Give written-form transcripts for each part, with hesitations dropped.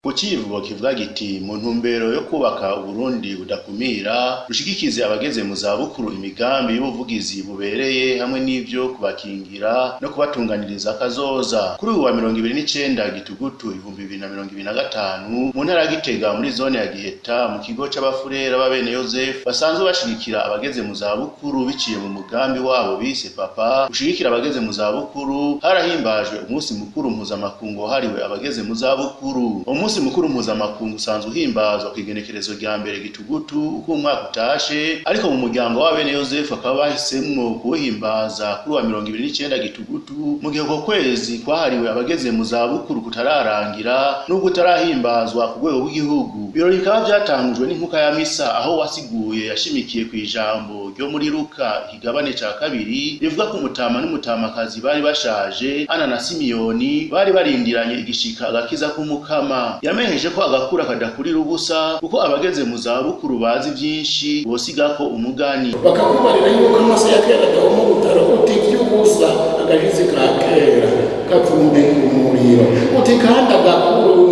Ku civugo kivuga giti: "Mu ntumbero yo kubaka Uburundi budakumira, rushigikize abageze mu zabukuru imigambi y'ubuvugizi bubereye hamwe n'ivyo kubakingira no kubatunganiriza akazoza." Kuri uyu wa 29 Gitugutu 2025, mu ntara ya Gitega, muri zone ya Giheta, mu kigo c'abafurera b'abene Yosefu basanzwe bashigikira abageze mu zabukuru biciye mu mugambi wabo bise Papa ushigikira abageze mu zabukuru, harahimbajwe umunsi mukuru mpuzamakungu wahariwe abageze mu zabukuru. Umunsi mukuru mpuzamakungu usanzwe uhimbazwa kw'igenekerezo rya 1 Gitugutu uko umwaka utashe, ariko mu muryango w'abene Yosefu bakaba bahisemwo kuwuhimbaza kuri wa 29 Gitugutu, mu gihe uko kwezi kwahariwe abageze mu zabukuru kutararangira n'ubwo utarahimbazwa ku rwego rw'igihugu. Ibirori bikaba vyatangujwe n'inkuka ya misa, aho wasiguye yashimikiye kw'ijambo ryo muri Luka ikigabane ca 2 rivuga ko umutama n'umutamakazi bari bashaje, Ana na Simiyoni, bari barindiranye igishika agakiza k'Umukama. Yamenyesheje ko agakura kadakurira ubusa, kuko abageze mu zabukuru bazi vyinshi bosigako umugani. Bakakubarira yuko amase ya kera adahoma ubutaro, uti ivy'ubusa, agashitsi ka kera kavumbika umuriro, uti kandi agakuru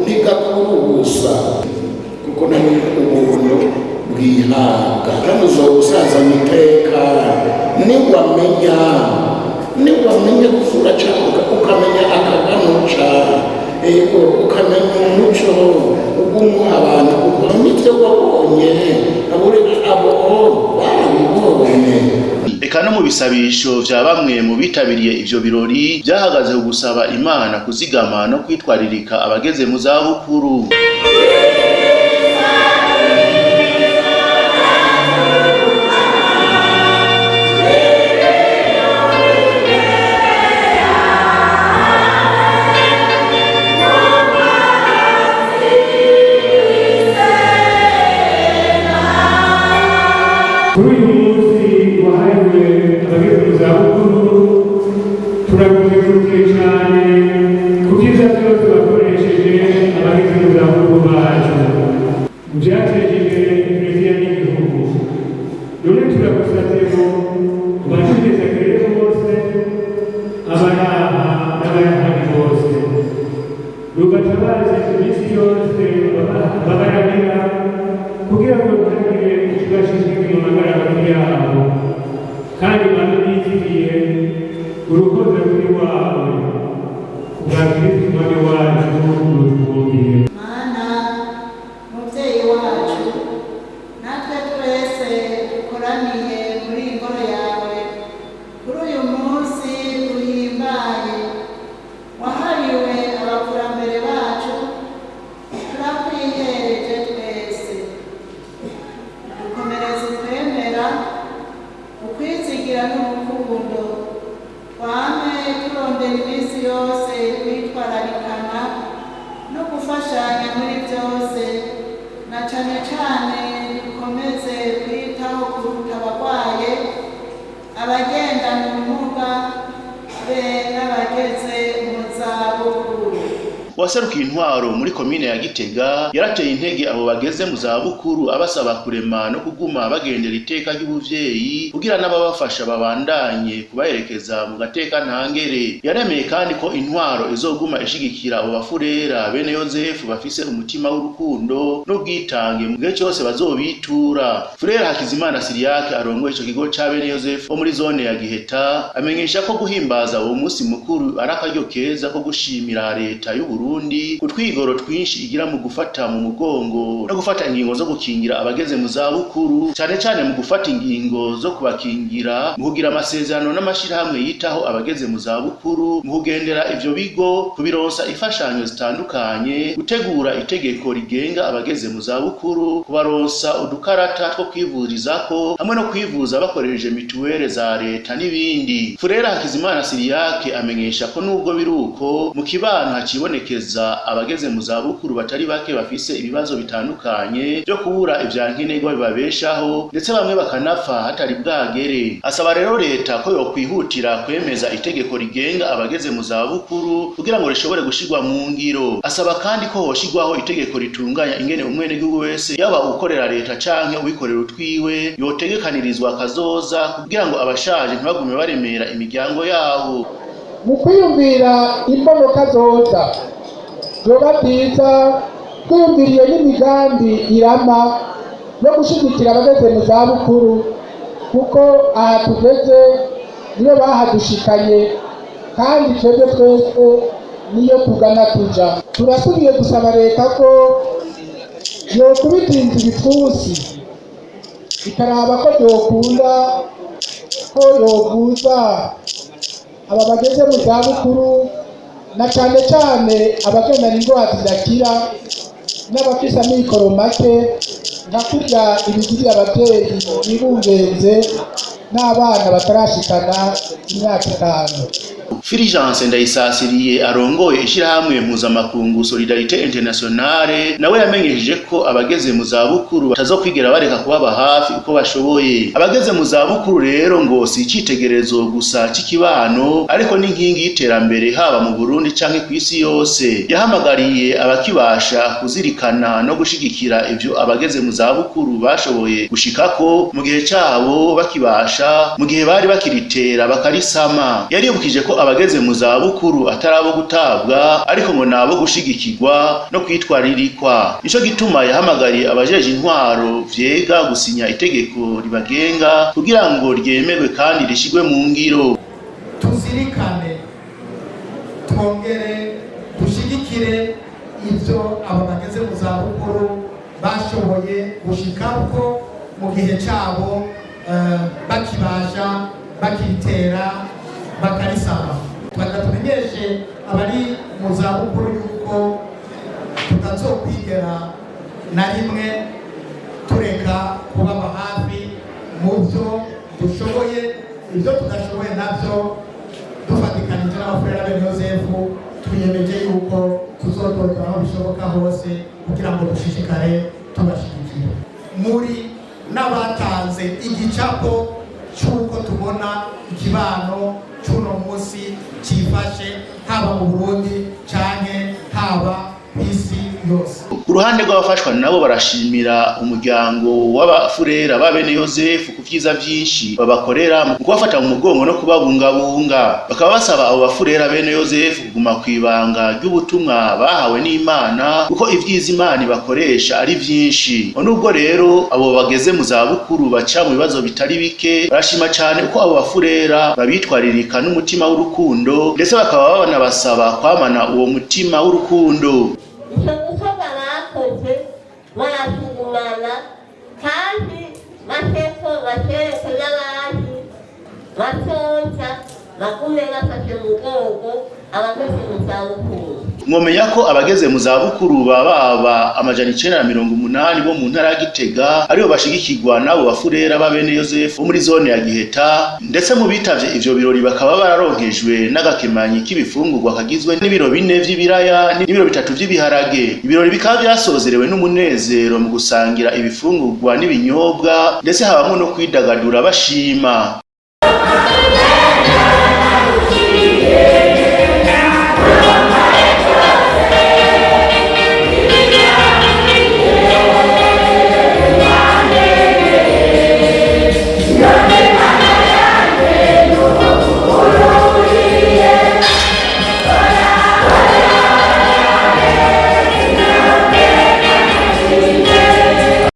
ntigakura ubusa, kuko nawe ubuntu bwihabwa kandi uzowusazana iteka. Niwamenya gusura cakuka, ukamenya akaganuca, ego, ukamenya umuco ugumuha abantu, kuko n'ivyo wabonye abo barabibonye. Eka no mu bisabisho vya bamwe mu bitabiriye ivyo birori vyahagaze ku gusaba Imana kuzigama no kwitwaririka abageze mu zabukuru. Kuri uyu munsi wahariwe abageze mu zabukuru, turagukengurukiye cyane ku byiza byose bakoresheje abageze mu zabukuru bacu, byateje imbere Kiliziya n'igihugu. None turagusabye ngo ubashishikarize bose, abaraha n'abayahari bose, rugatabaze iminsi yose babaramira, kugira ngo ntihagire ikibashishike mu magara yabo, kandi babe bizigiye urukundo ruri wawe kubwa Kristo Umwami wacu rutwumvire. Mana, mubyeyi wacu, natwe twese dukoraniye muri iyi ngoro yawe kuri uyu munsi uhimbaye wahariwe abakurambere bacu, turakwihereje twese. Dukomereze ukwemera, ukwizigira n'urukundo, twame turondera iminsi yose kwitwararikana no gufashanya muri byose, na cane cane dukomeze kwitaho kuruta abarwaye, abagendana ubumuga be n'abageze mu zabukuru. Uwaserukiye intwaro muri komine ya Gitega yarateye intege abo bageze mu zabukuru, abasaba kurema no kuguma bagendera iteka ry'ubuvyeyi, kugira n'ababafasha babandanye kubaherekeza mu gateka ntangere. Yaremeye kandi ko intwaro izoguma ishigikira abo bafurera bene Yozefu bafise umutima w'urukundo n'ubwitange mu gihe cyose bazobitura. Furera Hakizimana Siriyake arongoye ico kigo ca bene Yozefu wo muri zone ya Giheta amenyesha ko guhimbaza uwo munsi mukuru ari akaryo keza ko gushimira leta y'u Burundi kutwigoro twinshi igira mu gufata mu mugongo no gufata ingingo zo gukingira abageze mu zabukuru, cane cane mu gufata ingingo zo kubakingira, mu kugira amasezerano n'amashirahamwe yitaho abageze mu zabukuru, mu kugendera ivyo bigo, kubironsa imfashanyo zitandukanye, gutegura itegeko rigenga abageze mu zabukuru, kubaronsa udukarata two kwivurizako hamwe no kwivuza bakoresheje mituwere za leta n'ibindi. Furera Hakizimana Siriyake amenyesha ko nubwo biruko, mu kibano hacibonekeza abageze mu zabukuru batari bake bafise ibibazo bitandukanye byo kubura ivyankenerwa bibabeshaho, ndetse bamwe bakanapfa hatari bwagere. Asaba rero leta ko yokwihutira kwemeza itegeko rigenga abageze mu zabukuru kugira ngo rishobore gushirwa mu ngiro. Asaba kandi ko hoshirwaho itegeko ritunganya ingene umwenegihugu wese, yaba ukorera leta canke uwikorera utwiwe, yotegekanirizwa akazoza, kugira ngo abashaje ntibagume baremera imiryango yabo. Mu kwiyumvira imbonoka zoza, Vyoba vyiza twiyumviriye n'imigambi irama yo gushigikira abageze mu zabukuru, kuko aha tugeze niyo bahadushikanye, kandi twebwe twese niyo tugana tuja. Turasubiye gusaba leta ko yokubitinza ibipfunsi, ikaraba ko byokunda ko yovuza aba bageze mu zabukuru, na cane cane abagendana indwara zidakira n'abafise amikoro make, nka kurya ibigirira abavyeyi bibungenze n'abana batarashikana imyaka 5. Fulgence Ndayisasiriye arongoye ishirahamwe mpuzamakungu Solidarité Internationale nawe yamenyesheje ko abageze mu zabukuru batazokwigera bareka kubaba hafi uko bashoboye. Abageze mu zabukuru rero ngo si icitegererezo gusa c'ikibano, ariko n'inkingi y'iterambere haba mu Burundi canke kw'isi yose. Yahamagariye abakibasha kuzirikana no gushigikira ivyo abageze mu zabukuru bashoboye gushikako mu gihe cabo bakibasha, mu gihe bari bakiritera bakarisama. Yaribukije ko abageze mu zabukuru atari abo gutabwa, ariko ngo nabo gushigikirwa no kwitwaririkwa. Nico gituma yahamagariye abajeje intwaro vyega gusinya itegeko ribagenga kugira ngo ryemerwe kandi rishigwe mu ngiro. Tuzirikane, twongere dushigikire ibyo aba bageze mu zabukuru bashoboye gushikako mu gihe cyabo, bakibasha, bakitera bakarisaba. Twagira tumenyeshe abari mu zabukuru yuko tutazokwigera na rimwe tureka kubaba hafi mu byo dushoboye. Ibyo tudashoboye nabyo, dufatikanije n'abafurera bene Yosefu, twiyemeje yuko tuzotorwa aho bishoboka hose kugira ngo dushishikare tubashyigikira. Muri n'abatanze igicapo cy'uko tubona ikibano cy'uno munsi cyifashe, haba mu Burundi canke haba ku isi yose. Ku ruhande rw'abafashwa nabo barashimira umuryango w'abafurera ba bene Yosefu ku vyiza vyinshi babakorera mu kubafata mu mugongo no kubabungabunga. Bakaba basaba abo bafurera bene Yosefu kuguma kw'ibanga ry'ubutumwa bahawe n'Imana, kuko ivyiza Imana ibakoresha ari vyinshi. Nubwo rero abo bageze mu zabukuru baca mu bibazo bitari bike, barashima cane uko abo bafurera babitwaririka n'umutima w'urukundo, ndetse bakaba banabasaba kwamana uwo mutima w'urukundo. Icyo gikorwa bakoze barashimana, kandi bateko bakereke n'abandi batonza bagume bafashe mu mugongo abageze mu zabukuru. Mwomenya ko abageze mu zabukuru baba 980 bo mu ntara ya Gitega aribo bashigikirwa n'abo bafurera ba bene Yosefu bo muri zone ya Giheta. Ndetse mu bitavye ivyo birori bakaba bararonkejwe n'agakemanyi k'ibifungurwa kagizwe n'ibiro 4 vy'ibiraya n'ibiro 3 vy'ibiharage. Ibirori bikaba vyasozerewe n'umunezero mu gusangira ibifungurwa n'ibinyobwa, ndetse habamwo no kwidagadura bashima.